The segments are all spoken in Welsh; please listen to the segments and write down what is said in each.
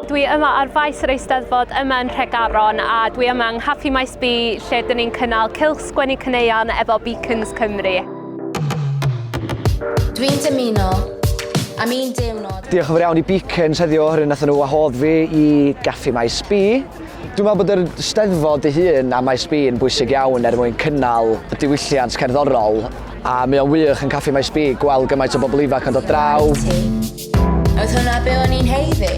Dwi yma ar faes yr Eisteddfod yma yn Nhregaron a dwi yma yng Nghaffi Maes B lle dyn ni'n cynnal Cylch Sgwennu Caneuon efo Beacons Cymru. Dwi'n dymuno am un diwrnod. Diolch yn fawr iawn i Beacons heddiw oherwydd nathon nhw wahodd fi i Gaffi Maes B. Dwi'n meddwl bod yr Steddfod ei hun a Maes B yn bwysig iawn er mwyn cynnal y diwylliant cerddorol a mae o'n wych yn Caffi Maes B gweld gymaint o bobl ifanc yn dod draw. Oedd hwnna be o'n i'n haeddu?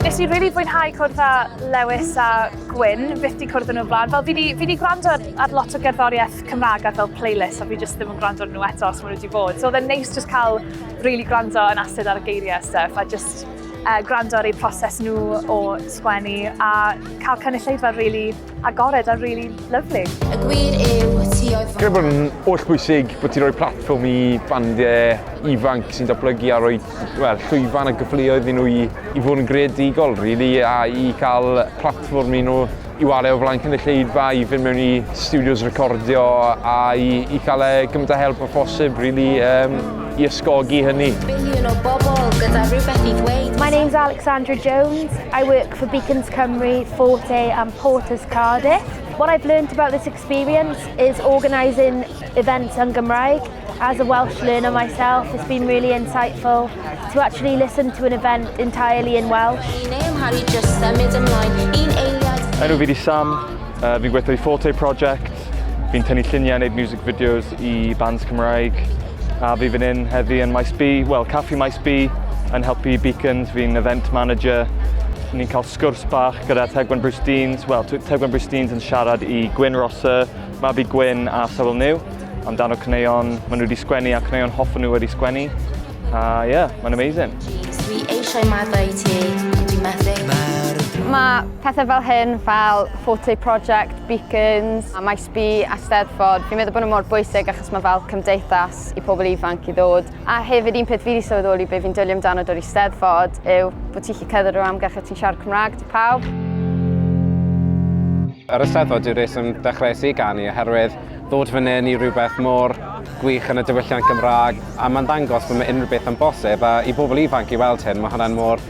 Nes i really fwynhau cwrdd â Lewis a Gwyn, byth di cwrdd â nhw blaen. Fel fi di, fi di gwrando ar, ar lot o gerddoriaeth Cymraeg ar fel playlist a fi just ddim yn gwrando ar nhw eto os maen nhw wedi bod. So oedd e'n neis just cael really gwrando yn acid ar y geiriau a stuff a just gwrando ar eu proses nhw o sgwennu a cael cynulleidfa really agored a really lovely. Y gwir yw, ti oedd Credu bod yn holl bwysig bod ti'n rhoi platfform i bandiau ifanc sy'n datblygu a rhoi well, llwyfan a gyfleoedd i nhw i, i fod yn greadigol, really, a i cael platfform i nhw i ware o flaen cynulleidfa, i fynd mewn i studios recordio a i, i cael e gymaint o help o phosib, really, um, i ysgogi hynny. Biliwn o bobl gyda rhywbeth i ddweud. My name's Alexandra Jones. I work for Beacons Cymru, Forte and Porters Cardiff. What I've learned about this experience is organising events yn Gymraeg. As a Welsh learner myself, it's been really insightful to actually listen to an event entirely in Welsh. Neu amharu just symud ymlaen un eiliad. Enw fi di Sam, fi'n gweithio i Forte Project, fi'n tynnu lluniau, neud music videos i bands Cymraeg, a fi fan hyn heddi yn Maes B, wel, Caffi Maes B, yn helpu Beacons, fi'n event manager. Ni'n cael sgwrs bach gyda Tegwen Bruce Deans, wel, Tegwen Bruce Deans yn siarad i Gwyn Rosser, Mabi Gwyn a Sewel New, amdano caneuon maen nhw wedi sgwennu a caneuon hoffwn nhw wedi sgwennu. A ie, yeah, mae'n amazing. Dwi eisiau maddau i ti, ond dwi'n methu. Mae pethau fel hyn, fel Forte Project, Beacons, a Maes B a Steddfod, fi'n meddwl bod nhw mor bwysig achos mae fel cymdeithas i pobl ifanc i ddod. A hefyd un peth fi wedi sylweddoli be fi'n dwlu amdano dod i Steddfod yw bod ti'n gallu cerdded o amgylch a ti'n siarad Cymraeg 'da pawb. Yr Eisteddfod yw'r reswm dechreuais i ganu oherwydd ddod fan hyn i rhywbeth mor gwych yn y diwylliant Gymraeg a mae'n dangos bod mae unrhyw beth yn bosib a i bobl ifanc i weld hyn mae hwnna'n mor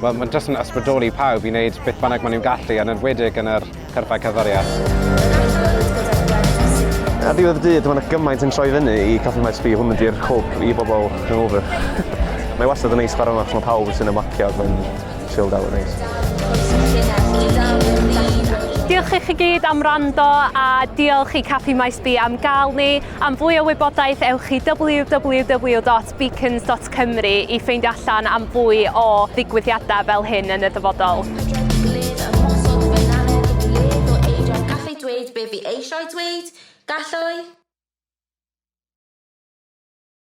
wel mae'n jyst yn ysbrydoli pawb i wneud beth bynnag maen nhw'n gallu yn enwedig yn yr cyrffau cerddoriaeth. Ar ddiwedd y dydd, mae yna gymaint yn troi fyny i Caffi Maes B, hwn ydy'r hwb i bobl hangover. Mae wastad yn neis chwarae yma, achos mae pawb sy'n ymlacio ac mae'n chilled out yn neis. Diolch i chi gyd am wrando a diolch i Caffi Maes B am gael ni. Am fwy o wybodaeth ewch i www.beacons.cymru i ffeindio allan am fwy o ddigwyddiadau fel hyn yn y dyfodol. Dweud be fi eisiau dweud, gallai?